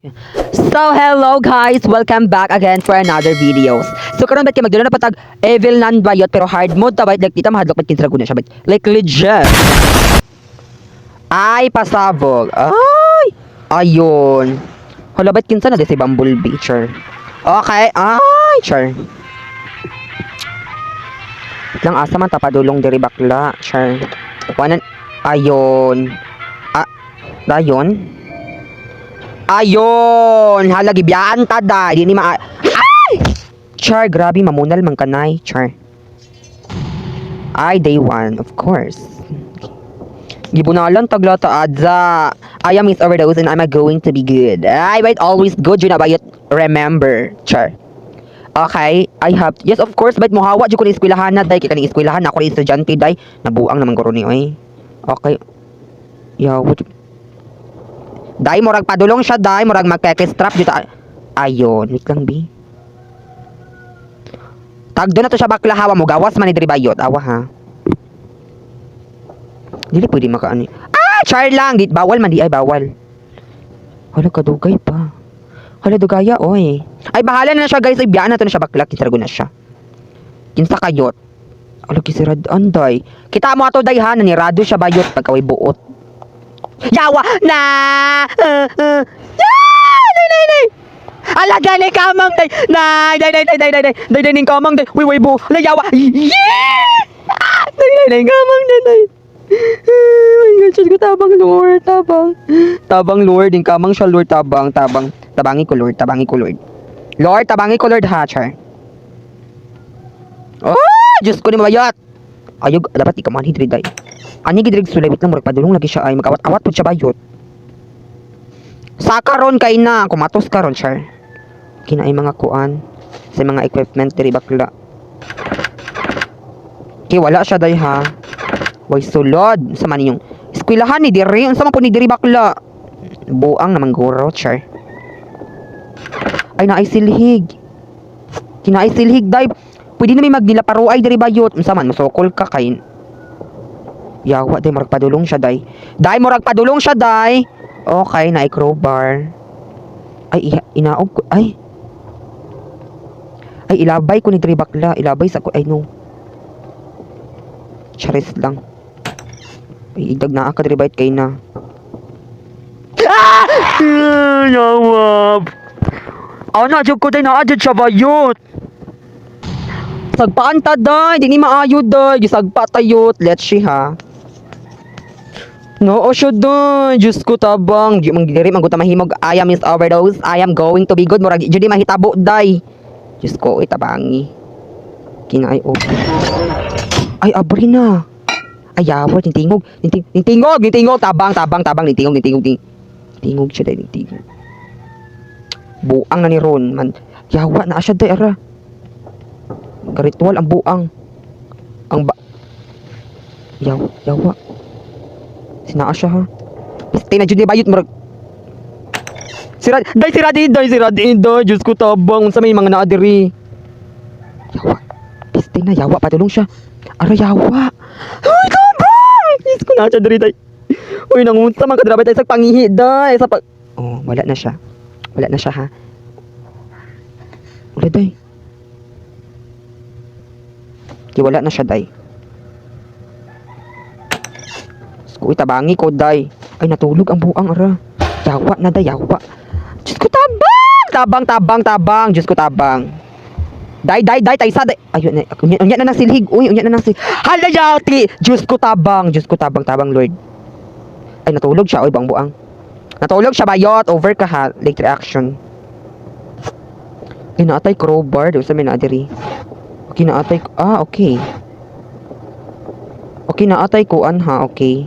So hello guys, welcome back again for another videos. So karon ba't kay magdula na patag Evil Nun bayot, pero hard mode ta bayot, like kita mahadlok ba't kinsa na siya bayot. Like legit. Ay, pasabog. Ay! Ayun. Hala, ba't kinsa na di si Bumblebee, char. Okay, ay, char. Wait lang, asa man tapadulong diri bakla, char. Wanan, ayun. Ah, dayon. Ayun! Hala, gibiyaan ta da. Di ni ma. Ay! Char, grabe, mamunal man kanay. Char. Ay, day one, of course. Gibunalan taglata adza. I am Miss Overdose and I'm going to be good. Ay, wait, always good, yun na ba yun? Remember, char. Okay, I have, yes, of course, but muhawa jud ko ni eskwelahan na, day, kay kaning eskwelahan, ako ni estudyante, day. Nabuang naman ko ni, oy. Okay. Yeah, what, day, murag padulong siya, day, murag magkeke-strap dito. Ayon, wait lang, bi. Tagdo na to siya bakla hawa mo, gawas man ni diri bayot. Awa ha. Dili pwede makaano. Ah, char lang, di, bawal man di ay bawal. Hala, kadugay pa. Hala, dugaya oy. Ay, bahala na siya guys, ay biyaan na to na siya bakla, kinsa na siya. Kinsa kayot. Hala, kisirad anday. Kita mo ato day ha, nanirado siya bayot pagkaway buot. Yawa na! Yeah! Day, day, day! Ala, gani kamang day! Nay, day, day, day, day, day, day, day, day, ning kamang day! Uy, uy, bo! Ala, yawa! Yeah! Ah! Day, day, day, kamang day, day! Oh my God, Diyos ko, tabang Lord, tabang. Tabang Lord, ning kamang siya, Lord, tabang, tabang. Tabangi ko, Lord, tabangi ko, Lord. Lord, tabangi ko, Lord, ha, char. Oh, Diyos ko ni mabayot! Ayog, dapat ikaw man, hidri, day. Ani gidrig sulay, wait lang, murag padulong lagi siya ay magawat-awat pud siya bayot. Sa karon kay na kumatos karon char. Kina ay mga kuan sa mga equipment diri bakla. Kay wala siya day ha. Way sulod sa man inyong eskwelahan ni diri, unsa man po ni diri bakla? Buang naman guro char. Ay, naay silhig. Kinaay silhig day. Pwede na may magnilaparo ay diri bayot. Unsa man mosokol ka kay yawa day, murag padulong siya day. Day, murag padulong siya day. Okay, na crowbar. Ay, inaog ko. Ay. Ay, ilabay ko ni diri bakla. Ilabay sa ko. Ay, no. Charis lang. Ay, idag na ka diri bayot kay na. Ah! Yawa. Ana, jud ko day naa jud siya bayot. Sagpaan ta day, di ni maayo day. Gisagpa tayot. Let's see ha. No, siya day. Diyos ko tabang. Di man diri man gud ta mahimog. I am Miss Overdose. I am going to be good. Murag jud di mahitabo day. Diyos ko, oy tabangi. Kinaay oh. Ay, abri na. Ay, yawa, nintingog. Nintingog, nintingog. Tabang, tabang, tabang. Nintingog, nintingog, nintingog siya day, nintingog. Buang na ni Ron. Man, yawa na siya day, ara. Karitual ang buang. Ang ba... Yaw, yawa. Sinaa siya ha. Piste na jud ni bayot murag. Sira, day sira di day sira di day. Diyos ko tabang unsa may mga naa diri. Yawa. Piste na yawa padulong siya. Ara yawa. Ay tabang. Diyos ko na siya diri day. Uy nangunsa man kadrabay tayo sa pangihi day sa pag. Oh, wala na siya. Wala na siya ha. Wala day. Di wala na siya day. Diyos ko, uy, tabangi ko day. Ay natulog ang buang ara. Yawa na day, yawa. Diyos ko tabang! Tabang, tabang, tabang. Diyos ko tabang. Day, day, day, taysa, day. Ayun, na, unya, unya na ng silhig. Uy, unya na ng silhig. Hala, yati! Diyos ko tabang. Diyos ko tabang, tabang, Lord. Ay, natulog siya. Uy, buang buang. Natulog siya, bayot. Over ka ha. Late reaction. Ay, naatay crowbar. Di sa may naadiri. Okay, naatay. Ah, okay. Okay, naatay kuan ha. Okay.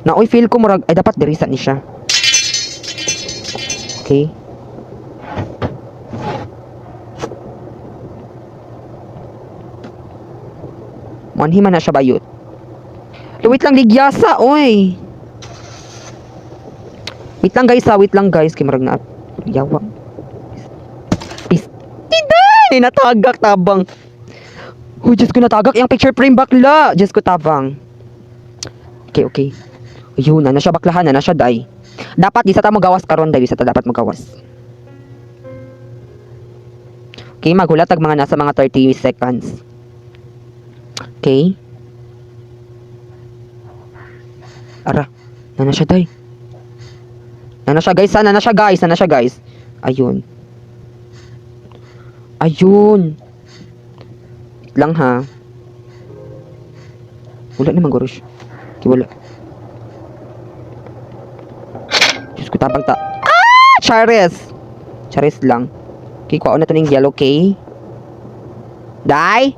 Na, uy, feel ko murag, ay, dapat diri sa ni siya. Okay. Manhi man na siya bayot. Wait lang, ligyasa, oy. Wait lang guys, ha. Wait lang guys. Kay murag na yawa. Pis. Tiday! Natagak tabang. Uy, Diyos ko natagak yung picture frame bakla. Diyos ko tabang. Okay, okay. Ayun, na siya baklahan, na siya day. Dapat di sa ta mo gawas karon day, di sa ta dapat mo gawas. Okay, maghulat tag mga nasa mga 30 seconds. Okay. Ara, na siya day. Na siya guys, ha? Na siya guys, na siya guys. Ayun. Ayun. Wait lang ha. Wala naman guro siya. Okay, wala. Diyos ko, tabang ta. Ah! Charis! Charis lang. Okay, kuha na to ng yellow, okay? Day!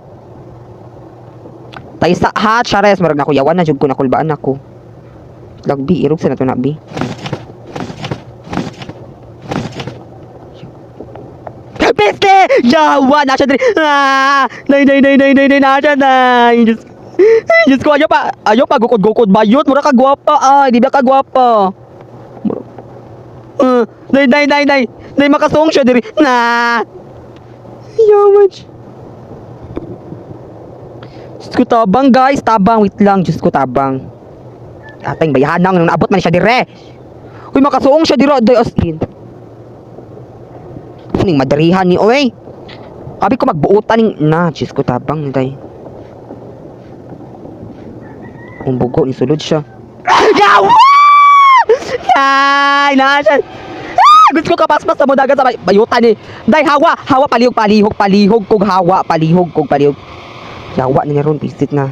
Taysa ha, Charis. Marag nakuyawan na, jud ko nakulbaan ako. Lagbi, irog sa na to na, bi. Peste! Yawa! Nasa diri! Ah! Nay, nay, nay, nay, nay, nay, nasa nay! Diyos, ay, Diyos ko, ayaw pa, ayaw pa, gukod-gukod bayot, mura ka gwapa, ay, di ba ka gwapa? Nay, nay, nay, nay, nay, makasong siya diri. Na! Yawa siya. Diyos ko, tabang, guys, tabang, wait lang, Diyos ko, tabang. Atay, bayahanang, nung naabot man siya dire. Uy, makasuong siya dire, day, as in. Ning madarihan ni oy. Abi ko magbuotan ning na, Diyos ko tabang day. Ang bugo ni sulod siya. Yawa! Ay, na siya. Ah, gusto ko kapaspas sa mudagan sa bayutan ni. Day hawa, hawa palihog palihog palihog kog hawa, palihog kog palihog. Yawa na niya ron, pisit na.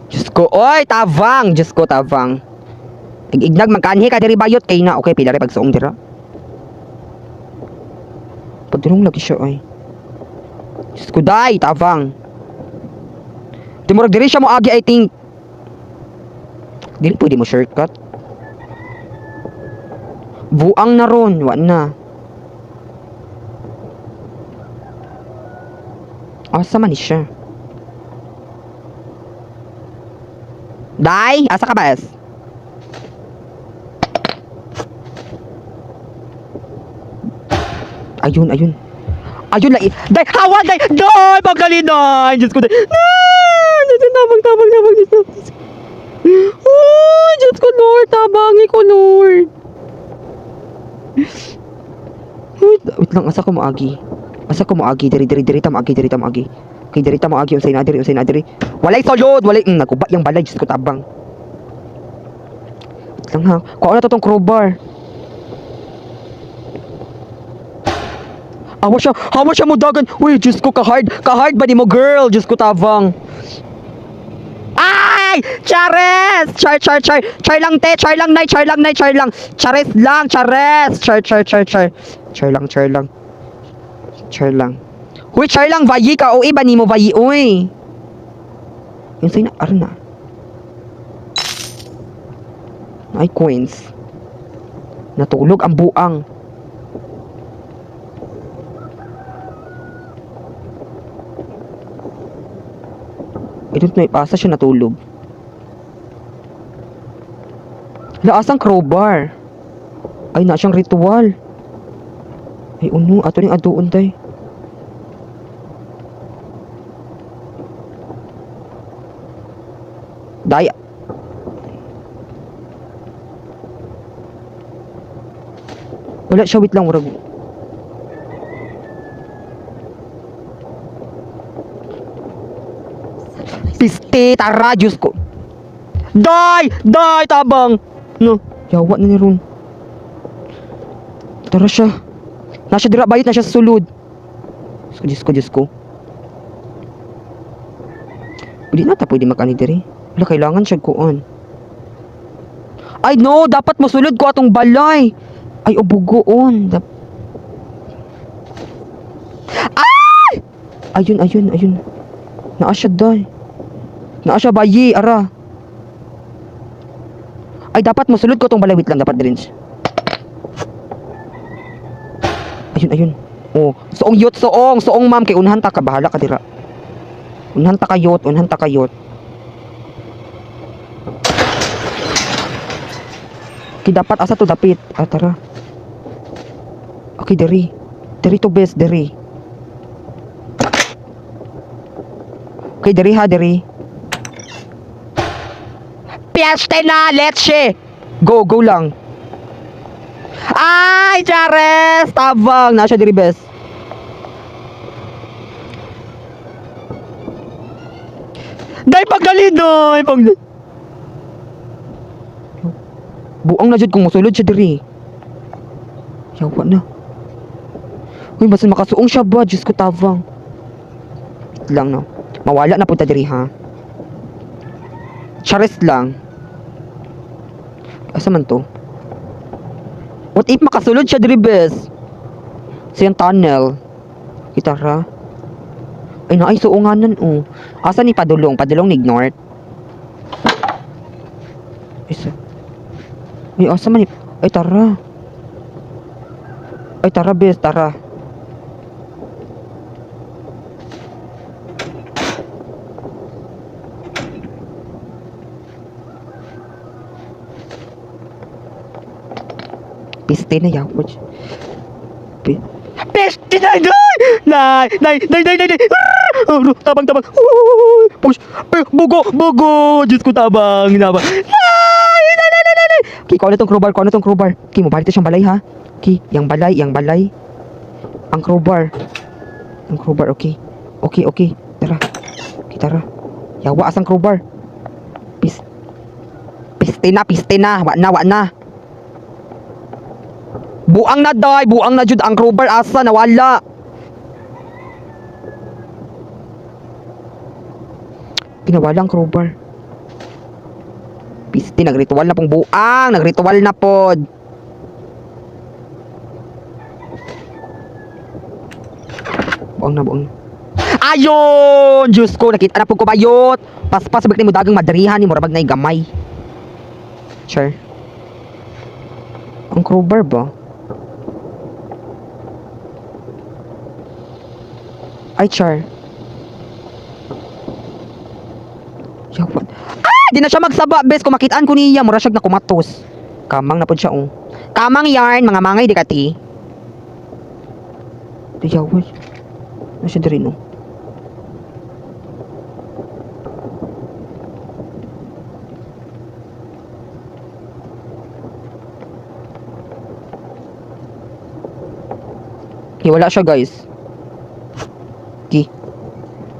Diyos ko, oy, tabang! Diyos ko, tabang. Ignag magkanhi ka diri bayot kay na. Okay, pila rin pagsuong dira. Pagdurong lagi siya ay. Diyos ko, day, tabang. Di mo diri siya mo agi, I think. Dili pwede mo shortcut. Buang na ron, wa na. Asa man ni siya? Day, asa ka ba? Es? Ayun, ayun. Ayun lang. Day, hawa, day! Day, pagkalinay! Diyos ko, day. Ah, Diyos ko, tabang, tabang, tabang, Diyos ko. Oh, Diyos ko, Lord. Tabangi ko, Lord. Wait, wait lang, asa ko moagi? Asa ko moagi? Diri, diri, diri, ta moagi, diri, ta moagi. Okay, diri ta moagi, unsay na, diri, unsay na, diri. Walay sulod, walay, naguba yung balay, Diyos ko, tabang. Wait lang ha. Kuha na to tong crowbar. Awa siya, hawa siya mo dagan. Uy, Diyos ko, ka-hard. Ka-hard ba ni mo, girl? Diyos ko, tabang. Ay! Chares! Char, char, char. Char lang, te. Char lang, nay. Char lang, nay. Char lang. Chares lang, chares. Char, char, char, char. Char lang, char lang. Char lang. Uy, char lang, vayi ka. O, iba ni mo, vayi. Uy. Yung sa'yo na, aran na. Ay, coins. Natulog ang buang. I don't know if asa siya natulog. Laas ang crowbar. Ay, na siyang ritual. Ay, uno. Ato ning aduon, day. Day. Wala siya, wait lang. Murag. Piste, tara, Diyos ko. Day! Day, tabang! No, yawa na ni Ron. Tara siya. Nasa dira bayot na siya sa sulod. Diyos ko, Diyos ko, Diyos ko. Hindi na ta pwede makani diri. Wala, kailangan siya kuan. Ay no, dapat mosulod ko atong balay. Ay, ubugoon. Ay! Ayun, ayun, ayun. Naa siya, day. Naa siya, bayi, ara. Ay, dapat mosulod ko atong balay. Wait lang, dapat din siya. Ayun, ayun. Oh, soong yot, soong, soong ma'am kay unhan ta ka, bahala ka dira. Unhan ta kayot, unhan ta kayot. Okay, dapat asa to dapit. Ah, tara. Okay, diri. Diri to best, diri. Okay, diri ha, diri. Peste na, leche. Go, go lang. Ay, Chares! Tabang! Na siya diri, bes. Day, pagdali, day! Pagdali. Buang na jud kung musulod siya diri. Yawa na. Uy, basta makasuong siya ba? Diyos ko, tabang. Wait lang, no. Mawala na punta diri, ha? Chares lang. Asa man to? What if makasulod siya diri, bes? Sa yung tunnel. Kita ra. Ay na, ay suunganan oh. Asa ni padulong? Padulong ni North. Isa. Ay, asa man ni... Ay, tara. Ay, tara, bes, tara. Piste na yawa. Peste na! Nay! Nay! Nay! Nay! Nay! Nay! Ah! Oh, tabang, tabang! Uy! Push! Bugo! Bugo! Diyos ko, tabang! Tabang! Nay! Nay! Nay! Nay! Nay! Okay, kuha na tong crowbar. Kuha na tong crowbar. Okay, mabalik to siyang balay, ha? Okay, yang balay, yang balay. Ang crowbar. Ang crowbar, okay. Okay, okay. Tara. Okay, tara. Yawa, asang crowbar? Pis... Piste na, piste na. Wa na, wa na. Buang na day, buang na jud ang crowbar asa nawala. Pinawala ang crowbar. Piste, nagritual na pong buang, nagritual na pod. Buang na, buang na. Ayon! Diyos ko, nakita na po ko bayot. Paspas, sabik ni mo dagang madrihan ni murabag na gamay. Sure. Ang crowbar ba? Ay, char. Yawan. Ah! Di na siya magsaba, bes. Kung makitaan ko niya, mura siya na kumatos. Kamang na po siya, oh. Kamang yarn, mga mangay, di kati. Di yawan. Na siya diri, no? Okay, wala siya, guys. Okay.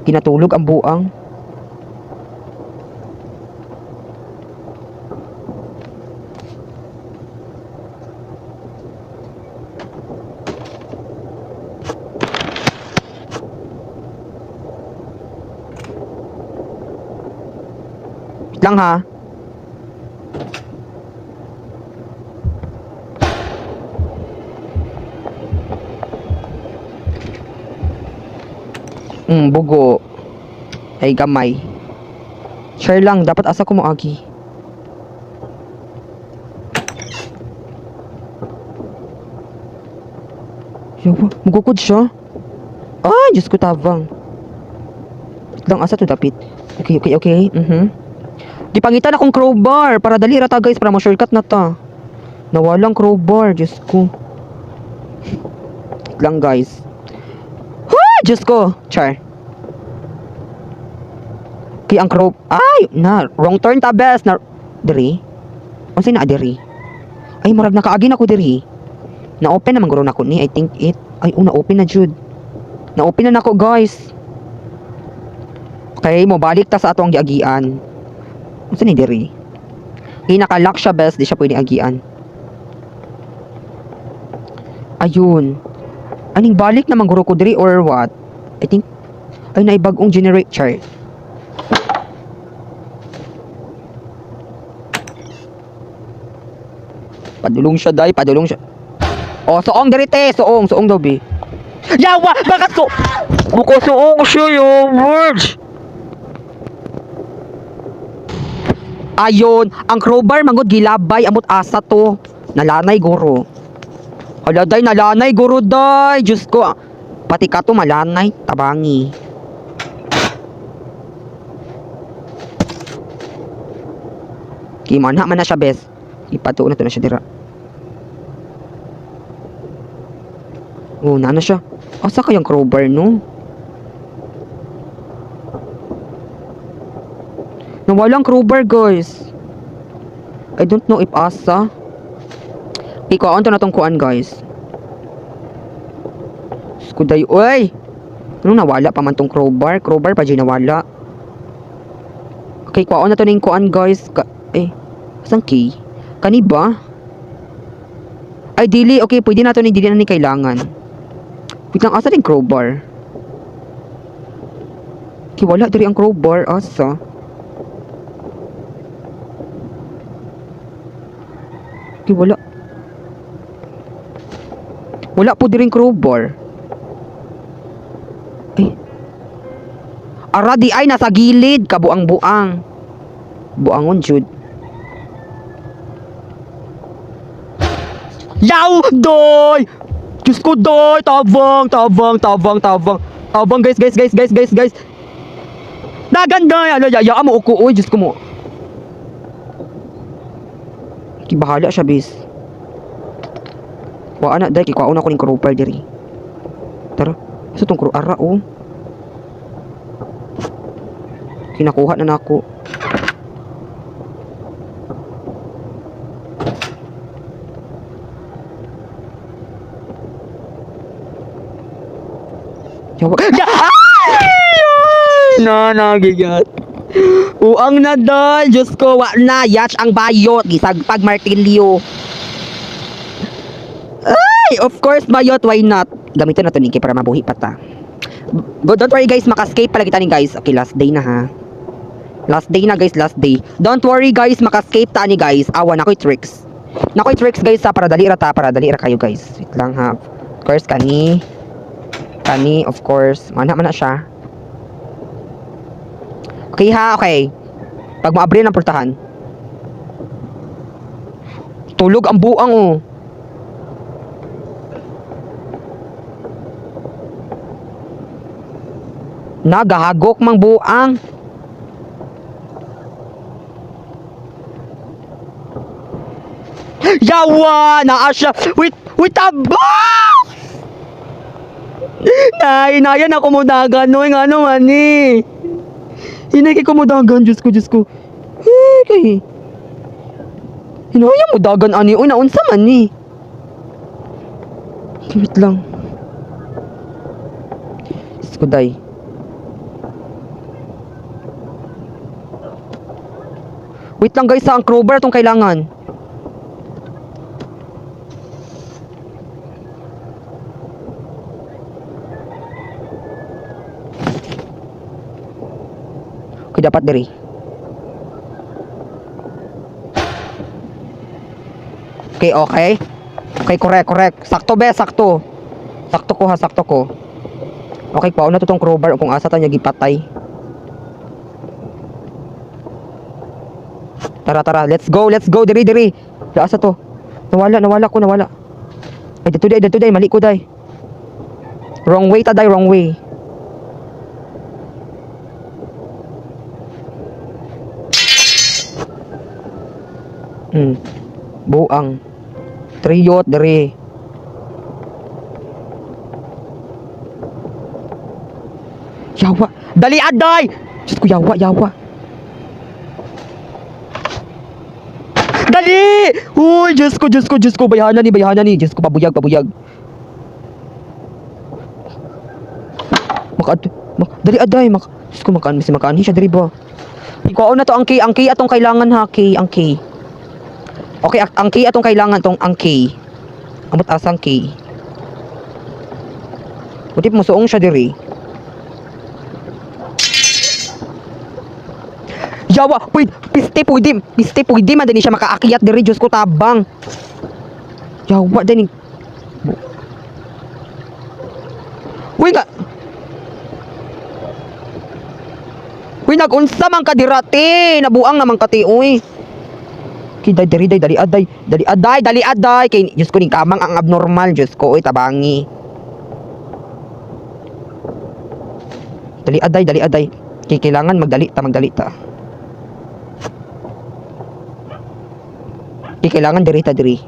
Kinatulog ang buang. Wait lang ha. Bugo. Ay gamay. Share lang, dapat asa ko mo agi. Yawa, mugukod siya. Ay, Diyos ko tabang. Wait lang, asa to dapit. Okay. Di pangitan akong crowbar para dali ra ta guys para mo shortcut na ta. Nawalang crowbar, Diyos ko. Wait lang guys. Ha, Diyos ko. Char. Kay ang crow. Ay, na wrong turn ta best na diri. Unsay na diri? Ay murag nakaagi na ko diri. Na open naman guro nako ni. I think it. Ay, una open na jud. Na open na nako guys. Okay, mo balik ta sa ato ang giagian. Unsa ni diri? Kay naka-lock siya best, di siya pwede agian. Ayun. Aning balik naman guro ko diri or what? I think ay naibagong generator. Padulong siya day, padulong siya. Oh, suong diri te, suong, suong daw bi. Yawa, bakit so? Muko suong siya yung words. Ayon, ang crowbar mangod gilabay amot asa to. Nalanay guro. Hala day, nalanay guro day. Diyos ko. Pati ka to malanay, tabangi. Kimanha man na siya bes. Ipatuon na to na siya dira. Oh, na siya. Asa kayang crowbar no? Nawalang crowbar, guys. I don't know if asa. Okay, kuhaan to na tong kuan, guys. Skuday, uy! Anong nawala pa man tong crowbar? Crowbar pa dyan nawala. Okay, kuhaan na to ning kuan, guys. Eh, saan key? Kani ba? Ay, dili. Okay, pwede na to ni, dili na ni kailangan. Wait lang, asa din crowbar? Okay, wala diri ang crowbar. Asa? Okay, wala. Wala po diring crowbar. Eh. Ara di ay nasa gilid kabuang-buang. Buangon jud. Yaw, doy! Diyos ko, doy! Tabang, tabang, tabang, tabang. Tabang, guys, guys, guys, guys, guys, guys. Dagan, day! Ano, yaya mo uko, uy, Diyos ko mo. Ki bahala siya, bis. Wa na, day, kikuha na ko ning crowbar diri. Tara. Sa tong crow, ara, oh. Kinakuha na nako. Yawa. Ay! Na, nagigat. Uang na dal. Diyos ko, wa na. Yatch ang bayot. Gisagpag martilyo. Ay, of course, bayot. Why not? Gamitin na to Nikki para mabuhi pa ta. Go, don't worry guys, makascape pala kita ni guys. Okay, last day na ha. Last day na guys, last day. Don't worry guys, makascape ta ni guys. Awa, nakoy tricks. Nakoy tricks guys ha, para dali ra ta, para dali ra kayo guys. Wait lang ha. Of course, kani. Kani, of course. Mana man na siya. Okay ha, okay. Pag maabri ng portahan. Tulog ang buang oh. Nagahagok mang buang. Yawa! Naa siya! Wait! Wait! Taba! Nay, nayan ako mo dagan. Noy, nga ano man eh. Hinay kay kumudagan. Diyos ko, Diyos ko. Eh, kay. Hinaya mo dagan ani. Uy, naunsa man ni. Wait lang. Diyos ko, day. Wait lang guys, ha, ang crowbar itong kailangan. Okay, dapat diri. Okay, okay. Okay, correct, correct. Sakto be, sakto. Sakto ko ha, sakto ko. Okay, pauna to tong crowbar kung asa ta niya gipatay. Tara, tara, let's go, diri, diri. Asa to? Nawala, nawala ko, nawala. Ay, dito day, mali ko day. Wrong way ta day, wrong way. Buang. Triyot diri. Yawa. Dali aday. Diyos ko, yawa, yawa. Dali! Uy, Diyos ko, Diyos ko, Diyos ko. Bayhana ni, bayhana ni. Diyos ko, pabuyag, pabuyag. Maka, mak, dali aday, mak, Diyos ko, makaan, mas makaan siya diri ba? Ikaw na to ang key atong kailangan ha, key, ang key. Okay, ang key atong kailangan tong ang key. Amot asang key. Buti mo suong siya diri. Yawa, pwede, piste pwede, piste pwede man din siya makaakyat diri, Diyos ko tabang. Yawa din. Uy nga. Uy, nag-unsa man ka dirate, nabuang naman ka ti, uy. Kay day diri day dali aday, dali aday, dali aday kay Diyos ko ning kamang ang abnormal, Diyos ko, uy tabangi. Dali aday, dali aday. Kay kailangan magdali ta, magdali ta. Kay kailangan diri ta diri.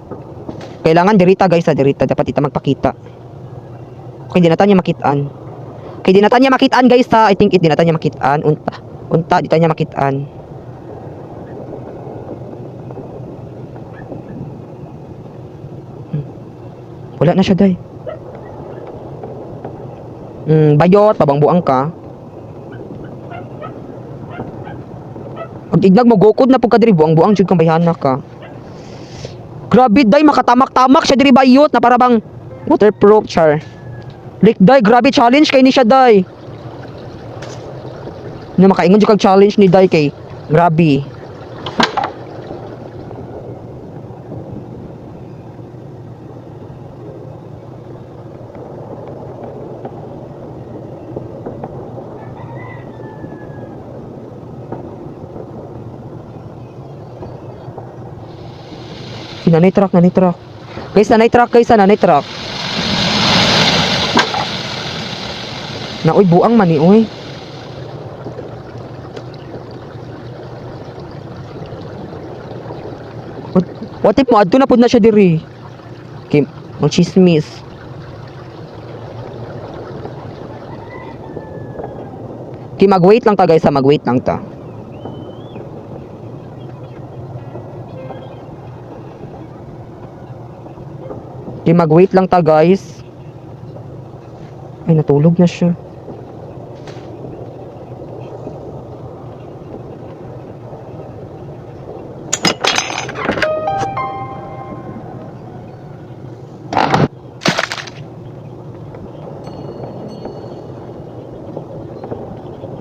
Kailangan diri ta guys, diri ta dapat ita magpakita. Okay, di na ta niya makitaan. Okay, di na ta niya makitaan guys ha. I think it di na ta niya makitaan. Unta, unta di ta niya makitaan. Wala na siya, day. Bayot, pabangbuang ka. Pag ignag mo, gukod na pug ka diri, buang-buang jud kang bayhana ka. Grabe, day, makatamak-tamak siya diri bayot na para bang waterproof char. Like, day, grabe challenge kay ni siya, day. Na makaingon jud kag challenge ni day kay grabe. Nanay truck, nanay truck. Guys, nanay truck, guys, nanay truck. Na oy, buang man ni oy. What if moadto na pud na siya diri? Okay, mang chismis. Okay, mag-wait lang ta guys, ha, mag-wait lang ta. Okay, mag-wait lang ta guys. Ay, natulog na siya.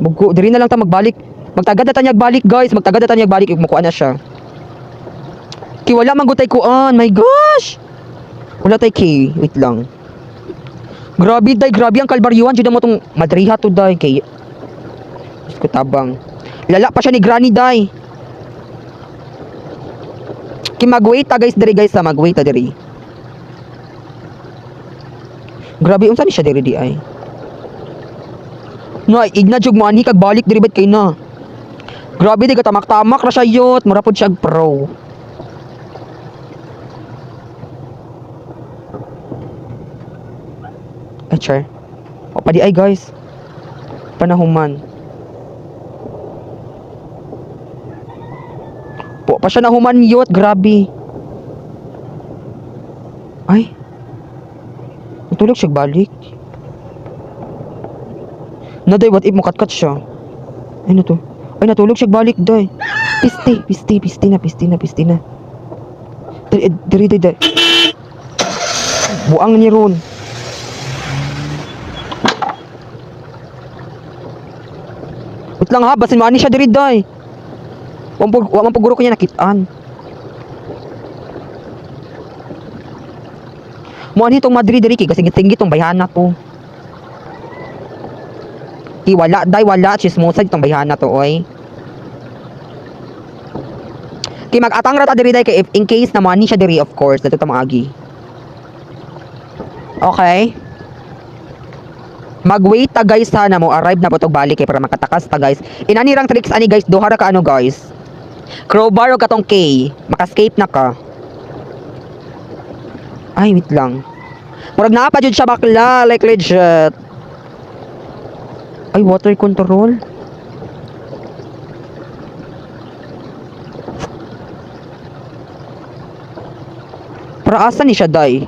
Mugo, diri na lang ta magbalik. Magtagad na ta niyag balik, guys. Magtagad na ta niyag balik. Mukuha na siya. Ki wala man gud tay kuan. My gosh. Wala tay key. Wait lang. Grabe day, grabe ang kalbaryuhan jud mo tong madriha to day kay. Diyos ko tabang. Lala pa siya ni Granny day. Ki mag-wait ta guys diri guys ha, mag-wait ta diri. Grabe unsa ni siya diri di ay. No, igna jug mo ani kag balik diri bet kay na. Grabe di ka tamak-tamak ra siya yot, mura pud siya og pro. Ay, char. O, pa di ay guys. Panahuman. Po pa siya nahuman yot, grabe. Ay. Natulog siya balik. Na day, what if mukatkat siya? Ay, na to. Ay, natulog siya balik, day. Piste, piste, piste na, piste na, piste na. Diri, diri, diri, diri. Buang ni ron. Wait lang ha, basin maani siya diri, day. Wa man puguro ko niya nakitaan. Mo ani tong Madrid diri kay kasi tinggi tong bayhana to. Di wala day wala chismosa itong bayhana to oy. Kay mag-atang ra ta diri day kay if in case na moani siya diri of course dato ta maagi. Okay. Mag-wait ta guys ha na mo arrive na po tog balik kay para makatakas ta guys. Inani rang tricks ani guys duha ra ka ano guys. Crowbar o katong K. Makascape na ka. Ay, wait lang. Murag naa pa jud siya bakla, like legit. Ay, water control. Para asa ni siya, day?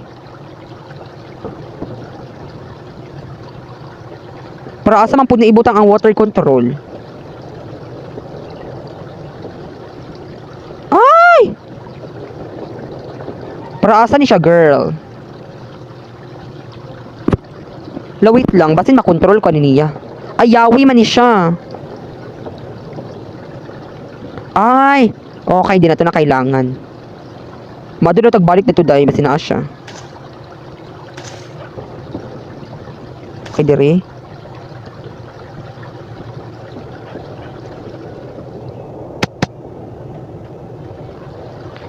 Para asa man pud naibutang ang water control? Ay! Para asa ni siya, girl? La, wait lang. Basin makontrol ko ni niya. Ay, yawi man ni siya. Ay! Okay, di na to na kailangan. Maduro tagbalik na to dahil basin naa siya. Okay, dire.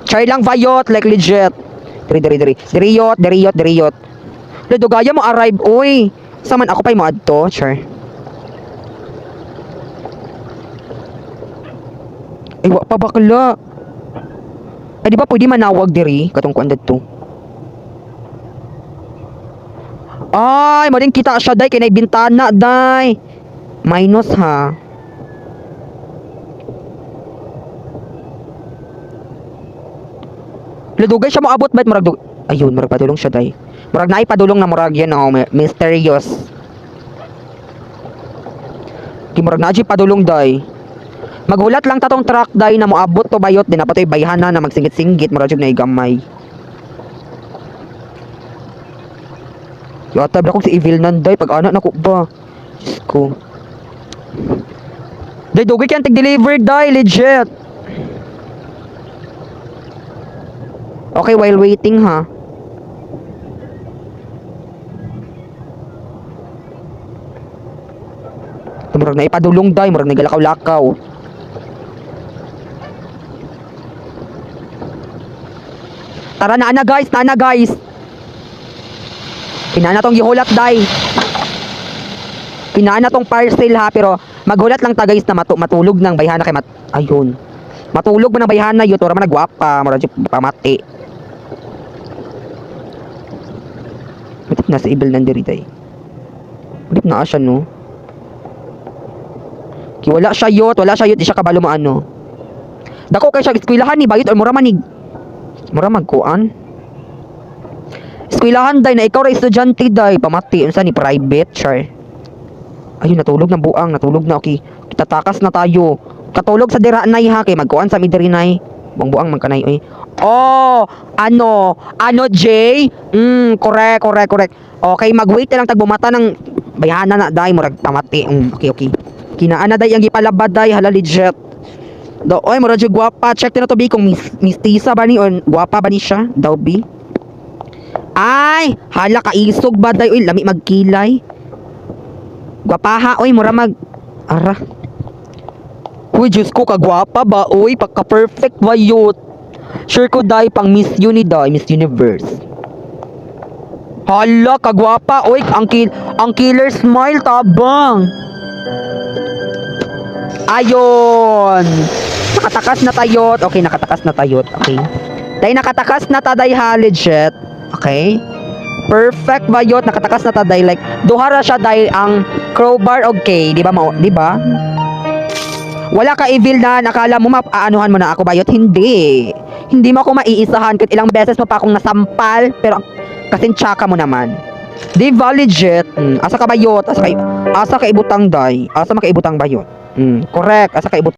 Char lang vayot, like legit. Diri, diri, diri. Diriyot, diriyot, diriyot. Lo, dugaya mo arrive, oy. Saman ako pa'y mo adto, char. Ay, wa pa bakla. Ay, di ba pwede manawag diri? Katong kuan dadto. Ay, mo din kita siya, day. Kay nay bintana, day. Minus, ha. Ladugay siya moabot, bet murag dug. Ayun, murag padulong siya, day. Murag naay padulong na murag mysterious. Di murag naa padulong, day. Maghulat lang tatong truck, day, na moabot to bayot din na patoy bayhana na magsingit-singgit, murag jud na gamay. Yata ba si Evil Nanday pag ana na ko ba. Diyos ko. Day, dugay kay tig-deliver, day, legit. Okay, while waiting ha. Murag na ipadulong, day, murag nagalakaw-lakaw. Tara na, ana guys, na ana guys. Kinana tong gihulat, day. Kinana tong parcel ha, pero maghulat lang ta guys na matulog ng bayhana kay mat ayun. Matulog man ang bayhana yun, ora man nagwapa, mura jud pamati. Matip na sa Evil nandiri, day. Matip na siya, no. Ki wala siya yot, wala siya yot, di siya kabalo maano. Dako kay siya eskwelahan ni bayot or mura manig. Mura magkuan. Eskwelahan, day, na ikaw ra estudyante, day, pamati unsa ni private char. Ayun, natulog ng buang, natulog na, okay. Tatakas na tayo. Katulog sa dira nay ha, kay magkuan sa mi diri nay. Buang buang man kanay oy. Oh, ano? Ano, Jay? Correct, correct, correct. Okay, mag-wait na lang tag bumata ng bayhana na, day, murag pamati. Okay. Kinaan na day ang gipalabad, day, hala legit. Do, oy, murag jud gwapa. Check na to bi kung Miss Tisa ba ni or gwapa ba ni siya? Daw bi. Ay, hala kaisog ba day, oy, lami magkilay. Gwapaha oy, mura mag ara. Uy, Diyos ko, kagwapa ba? Uy, pagka-perfect ba yun? Sure ko day, pang Miss Uni day, Miss Universe. Hala, kagwapa. Uy, ang killer smile, tabang. Ayon. Nakatakas na tayo. Okay, nakatakas na tayo. Okay. Day, nakatakas na ta, day ha, legit. Okay? Perfect ba yun? Nakatakas na ta, day. Like, duha ra siya, day, ang crowbar, okay. Di ba? Di ba? Wala ka evil na nakala mo mapaanuhan mo na ako bayot. Hindi. Hindi mo ako maiisahan kahit ilang beses mo pa akong nasampal. Pero kasing tsaka mo naman. Di ba legit? Asa ka bayot? Asa ka ibutang day? Asa makaibutang bayot? Correct. Asa ka ibutang?